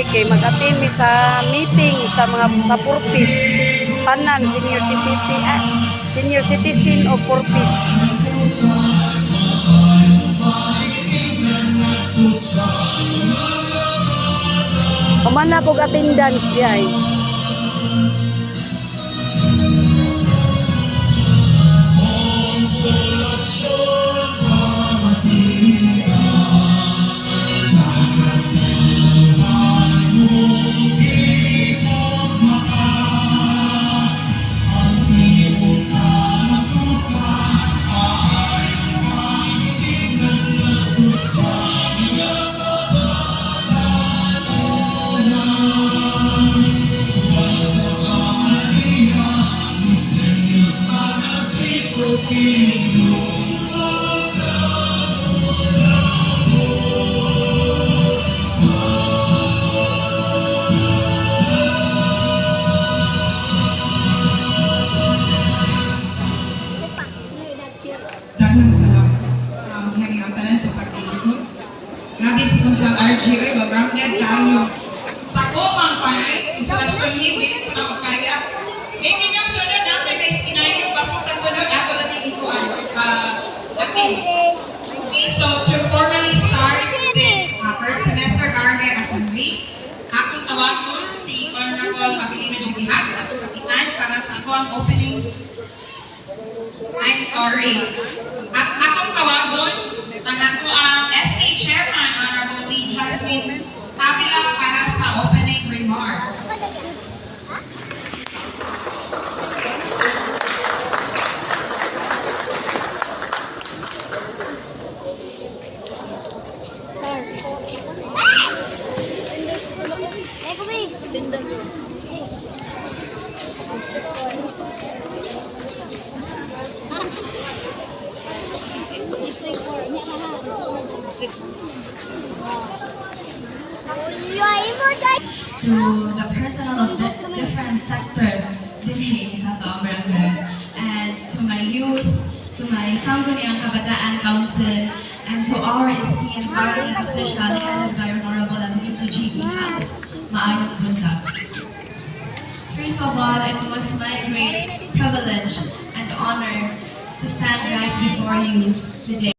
kay mag-attend mi sa meeting sa mga sa purpose. Tanan senior city ah, senior citizen o purpose. Human na kog attendance di ay. Daghang salamat. Ihang ang tanan sa pag-iikot. Grabe si Konsal RG, ay, babrangyan tayo. Tako, mang panay, insulasyon ni, dili ko na makaya. Ngayon yung sunod natin, guys, kinayo, basta sa sunod, ako lang yung ikuan. Okay. Okay, so to formally start this first semester barangay assembly, akong tawagon si Honorable Abilino Gibihag, atong kapitan, para sa ako ang opening. I'm sorry. At akong tawagon, ang ako ang SA Chairman, Honorable Lee Jasmine Avila, para sa opening remarks. To the personnel of the different sector dinhi sa atoang barangay and to my youth, to my Sangguniang Kabataan Council, and to our esteemed barangay official headed by Honorable Amlito G. Bihag, maayong buntag. First of all, it was my great privilege and honor to stand right before you today.